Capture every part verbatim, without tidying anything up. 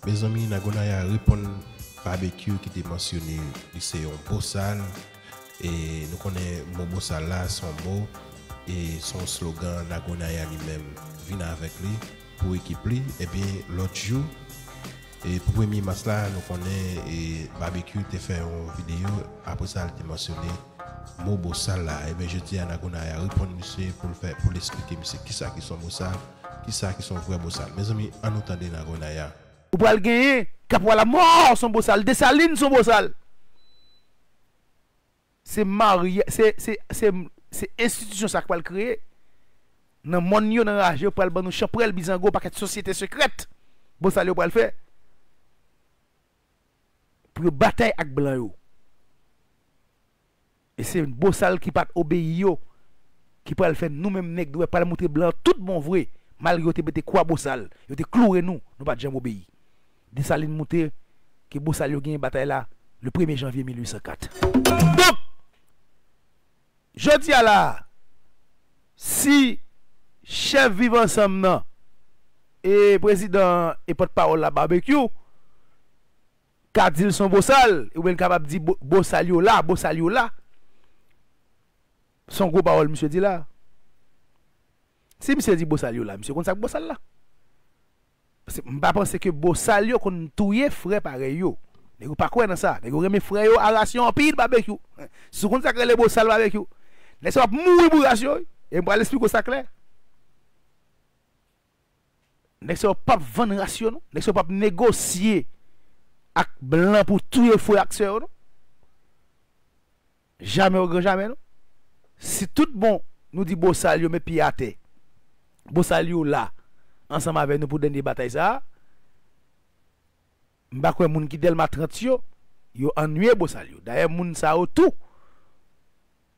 Mezanmi, Nagonaya reponn Babekyou ki te mansyone li se yon bosal. E nou konnen mo bosal la se yon mo, e se yon slogan Nagonaya li menm vin avèk li pou ekip li. Ebyen, lòt jou, e pou premye mas la, nou konnen e Babekyou te fè yon videyo, apre sa, li te mansyone mo bosal la. Ebyen, jodi a, Nagonaya reponn misye pou l fè, pou l eksplike misye kisa ki se yon bosal, kisa ki se yon vrè bosal. Mezanmi, ann nou tande Nagonaya. Ou pral genyen Kapwa Lamò se yon bosal, Desalin se yon bosal. Se marye, se, se, se, se enstitisyon sa k pral kreye. Nan mòn yo, nan raje yo, pral ban nou chanpwèl, bizango, pakèt sosyete sekrèt. Bosal yo pral fè. Pou yo batay ak blan yo. E se bosal ki pa t obeyi yo, ki pral fè nou menm nèg dwè pral moutre blan tout bon vre, malgre yo te mete kwa bosal, yo te kloure nou, nou pa t janm obeyi. Desalin moutre ke bosal yo genyen batay la le premye janvye mil uit san kat. Donk, jodi a la, si chèf Viv Ansanm nan, e prezidan e pòtpawòl la Babekyou, ka di l se yon bosal, oubyen l kapab di bo-, bosal yo la, bosal yo la. Se yon gwo pawòl misye di la. Si misye di bosal yo la, misye konn sa k bosal la. Paske m pa panse ke bosal yo konn touye frè parèy yo. Nèg yo pa kwè nan sa. Nèg yo renmen frè yo a ras yo anpil, Babekyou. Si w konn sa k rele bosal, Babekyou, nèg sa w ap mouri pou ras yo, wi. E m pral esplike w sa klè. Nèg sa yo p ap vann ras yo, non. Nèg sa yo p ap negosye ak blan pou touye frè ak sè yo, non. Jamè o gran jamè, non. Si tout bon nou di bosal yo met pye atè, bosal yo la ansanm avè nou pou dènye batay sa a, m pa kwè moun ki Dèlma trant yo, yo annuiye bosal yo. Dayè, moun sa yo tou,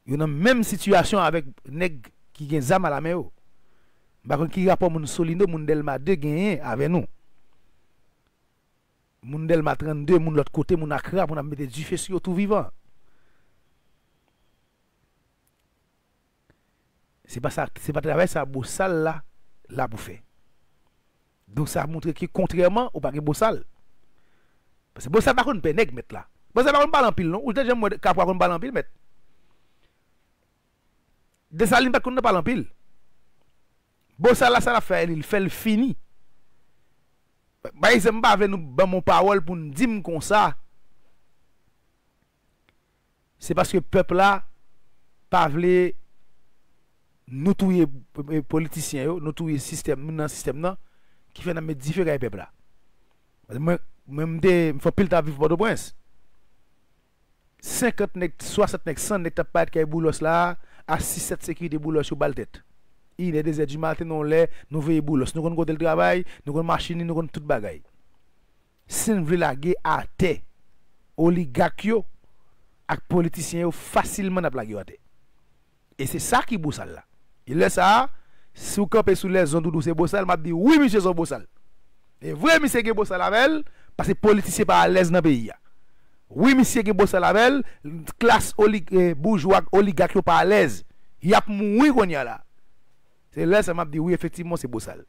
yo nan menm sitiyasyon avèk nèg ki gen zam a lamen yo. M pa konn ki rapò moun Solino, moun Dèlma de genyen avè nou. Moun Dèlma trannde, moun lòt kote, moun Akra, moun ap mete dife sou yo tou vivan. Se pa sa, se pa travay sa bosal la, la pou fè. Donk sa montre ke kontrèman, ou pa gen bosal. Paske bosal pa konn pè nèg, mèt la. Bosal pa konn pale anpil, non. Ou te janm wè Kapwa konn pale anpil, mèt? Desalin pa t konn nan pale anpil. Bosal la, sa l ap fè a, li fè l fini. Pa egzanp, m pa vle nou ban m yon pawòl pou n di m konsa. Se paske pèp la pa vle nou touye p-, p-, politisyen yo, nou touye sistèm, moun nan sistèm nan, ki fè n ap met dife kay pèp la. Paske mwen, mwen, m te, m fè anpil tan ap viv Pòtoprens. Senkant nèg, swasant nèg, san nèg t ap parèt kay Boulos la, a sis sèt sekirite Boulos yo ba l tèt. Inè, dezè di maten, nan yon lè, nou veye Boulos. Nou konn kote l travay, nou konn machin li, nou konn tout bagay. Si n vle lage atè oligak yo ak politisyen yo, fasilman n ap lage yo atè. E se sa ki bosal la. E lè sa a, si w kanpe sou lèzond ou di w se bosal, m ap di, wi, misye se yon bosal. E vre, misye gen bosal avè l, paske politisyen pa alèz nan peyi a. Wi, misye gen bosal avè l, klas oli-, eh, boujwa ak oligak yo pa alèz. Y ap mouri kounye a la. Se lè sa a m ap di, wi, efektivman, se bosal.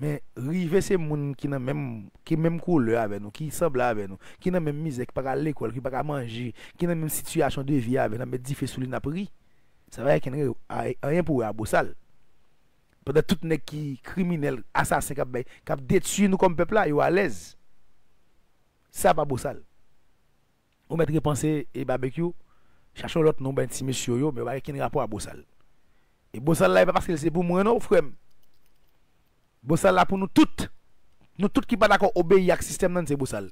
Men rive se moun ki nan menm, ki menm koulè avè nou, ki sanble avè nou, ki nan menm mizè, ki pa ka al lekòl, ki pa ka manje, ki nan menm sitiyasyon de vi avè n, ap met dife sou li, n ap ri. Sa pa gen anyen pou wè a bosal. Pandan tout nèg ki kriminèl, asasen k ap bay, k ap detwi nou kòm pèp la, yo alèz. Sa pa bosal. Ou mèt repanse e Babekyou, chache yon lòt non bay ti mesye yo, men yo pa gen kenn rapò a bosal. E bosal la, e pa paske l se pou mwen non, frè m. Bosal la pou nou tout. Nou tout ki pa dakò obeyi ak sistèm nan, se bosal.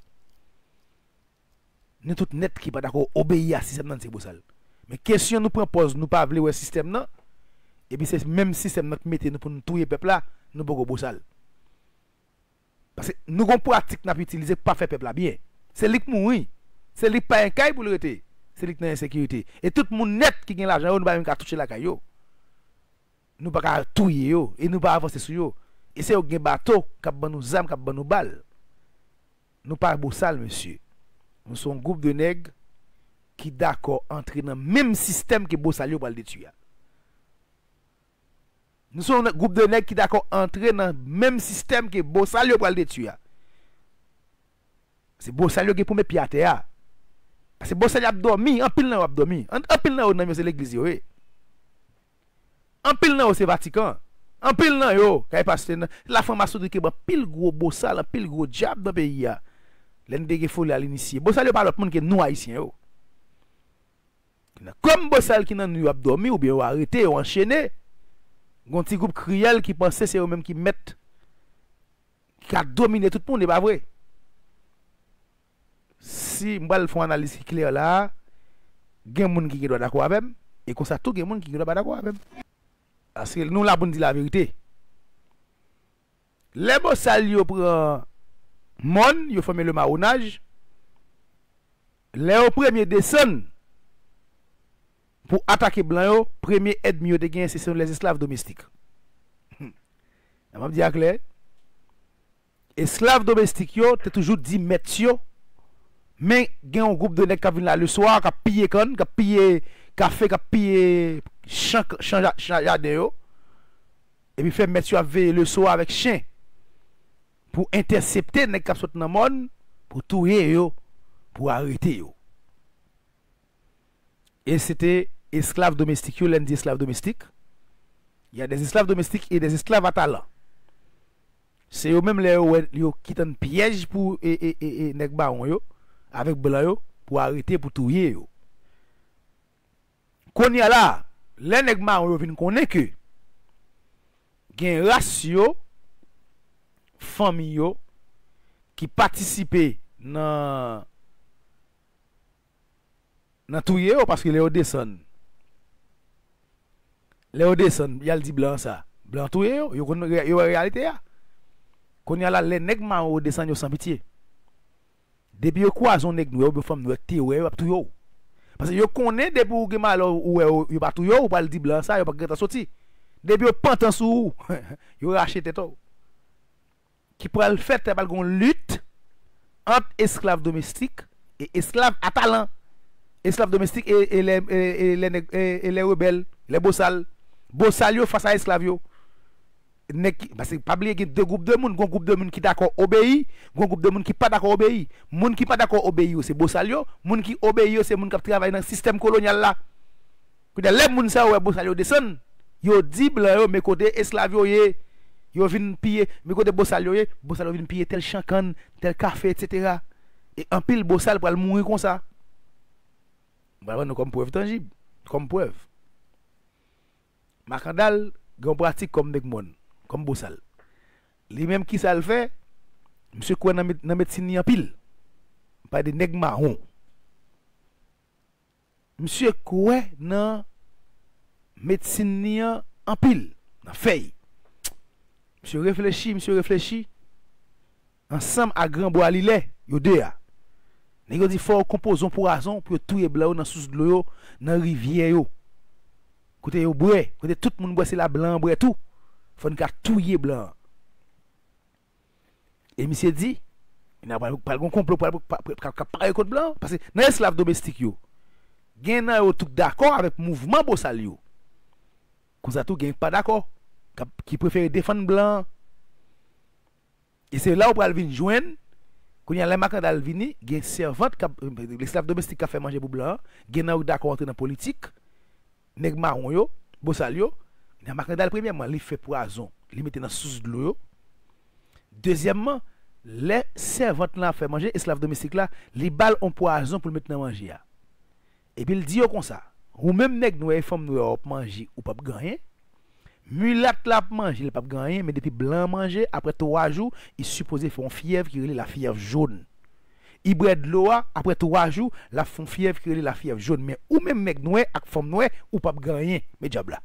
Nou tout nèt ki pa dakò obeyi a sistèm nan, se bosal. Men kesyon nou pran pòz nou pa vle wè sistèm nan, epi se menm sistèm nan ki mete nou pou nou touye pèp la, nou poko bosal. Paske nou gon pratik n ap itilize pou pa fè pèp la byen. Se li k mouri. Se li k pa gen kay pou l rete. Se li k nan ensekirite. E tout moun nèt ki gen lajan yo, nou pa menm ka touche lakay yo. Nou pa ka touye yo. E nou pa avanse sou yo. E se yo k gen bato k ap ban nou zam, k ap ban nou bal. Nou pa bosal, mesye. Nou se yon gwoup de nèg ki dakò antre nan menm sistèm ke bosal yo pral detwi a. Nou se yon gwoup de nèg ki dakò antre nan menm sistèm ke bosal yo pral detwi a. Se bosal yo gen pou met pye atè a. Paske bosal yo ap dòmi, anpil nan yo ap dòmi. An- Anpil nan yo, nanm yo se legliz yo ye. Anpil nan yo se Vatikan. Anpil nan yo, kay pastè nan. Lafranmasonerie kenbe anpil gwo bosal, anpil gwo dyab nan peyi a. Lè n te gen foli a l inisye. Bosal yo pa lòt moun ke nou Ayisyen yo. Kòm bosal ki nan nou yo ap dòmi, oubyen yo arete, yo anchene, gon ti gwoup kriyèl ki panse se yo menm ki mèt, ki ka domine tout moun, e pa vre. Si m pral fè yon analiz ki klè la, gen moun ki gen dwa dakò avè m, e konsa tou gen moun ki gen dwa pa dakò avè m. Paske nou la pou n di laverite. Lè bosal yo pran mòn, yo fòme le mawonaj. Lè yo premye desann pou atake blan yo, premye ènmi yo te genyen, se, se lèzeslav domestik. N ap di a klè. Esklav domestik yo te toujou di mèt yo, men gen yon gwoup de nèg k ap vin la le swa, k ap piye kann, k ap piye kafe, k ap piye chan, chan, chan jaden yo, epi fè mèt yo ap veye le swa avèk chen pou entèsepte nèg k ap sot nan mòn, pou touye yo, pou arete yo. Et c'était esclaves domestiques, yo, lè n di esklav domestik, il y a des esclaves domestiques et des esclaves à talent. Se yo menm lè yo wè yo ki tann pyèj pou e, e, e, e, nèg mawon yo, avèk blan yo, pou arete, pou touye yo. Kounye a la, lè nèg mawon yo vin konnen ke gen ras yo, fanmi yo, ki patisipe nan, nan touye yo, paske lè yo desann, lè yo desann, y al di blan sa, blan touye yo, yo konn re-, yo wè reyalite a. Kounye a la, lè nèg mawon yo desann, yo san pitye. Depi yo kwaze yon nèg nwè oubyen fanm nwè k te wè, yo ap touye w. Paske yo konnen depi w gen malè, ou wè yo, yo pa touye w, ou pral di blan sa, yo pa gentan soti. Depi yo pantan sou ou, yo rache tèt ou. Ki pral fèt, pral gen yon lit ant esklav domestik e esklav a talan. Esklav domestik e, e lè, e, e lè nèg, e, e lè rebèl, lè bosal. Bosal yo fas a esklav yo. Nèg ki, paske pa bliye gen de gwoup de moun, gon gwoup de moun ki dakò obeyi, gon gwoup de moun ki pa dakò obeyi. Moun ki pa dakò obeyi yo se bosal yo, moun ki obeyi yo se moun k ap travay nan sistèm kolonyal la. Kounye a, lè moun sa yo wè bosal yo desann, yo di blan yo, men kote esklav yo ye, yo vin piye, men kote bosal yo ye, bosal yo vin piye tèl chan kann, tèl kafe, etsetera. E anpil bosal pral mouri konsa. M pral ban nou kòm prèv tanjib, kòm prèv. Makandal gen yon pratik kòm nèg mòn, kòm bosal. Li menm, kisa l fè? Misye kwè nan med-, nan medsin li anpil. M pale de nèg mawon. Misye kwè nan medsin li an anpil, nan fèy. Misye reflechi, misye reflechi. Ansanm ak granbwa Lilè, yo de a. Nèg yo di fò yo konpoze yon pwazon pou yo touye blan yo nan sous dlo yo, nan rivyè yo. Kote yo bwè, kote tout moun bwè, se la blan an bwè tou. Fò n ka touye blan an. E misye di, n a pral, pral gon konplo, pral, pral, pral, pral pare kont blan an, paske nan esklav domestik yo, gen nan yo tou k dakò avèk mouvman bosal yo. Konsa tou, gen k pa dakò, k ap, ki prefere defann blan an. E se la ou pral vin jwenn, kounye a, lè Makandal vini, gen sèvant k ap, lesklav domestik k ap fè manje pou blan an, gen nan yo k dakò antre nan politik, nèg mawon yo, bosal yo, nan Makandal, premyèman, li fè pwazon, li mete nan sous dlo yo. Dezyèmman, lè sèvant lan ap fè manje, esklav domestik la, li ba l on pwazon pou l met nan manje a. Epi l di yo konsa, ou menm nèg nwè e fanm nwè a w ap manje, ou p ap gen anyen. Milat la ap manje, li p ap gen anyen, men depi blan an manje, apre twa jou, li sipoze fè yon fyèv ki rele lafyèv jòn. Li bwè dlo a, apre twa jou, l ap fè yon fyèv ki rele lafyèv jòn. Men ou menm nèg nwè ak fanm nwè, ou p ap gen anyen. Men dyab la.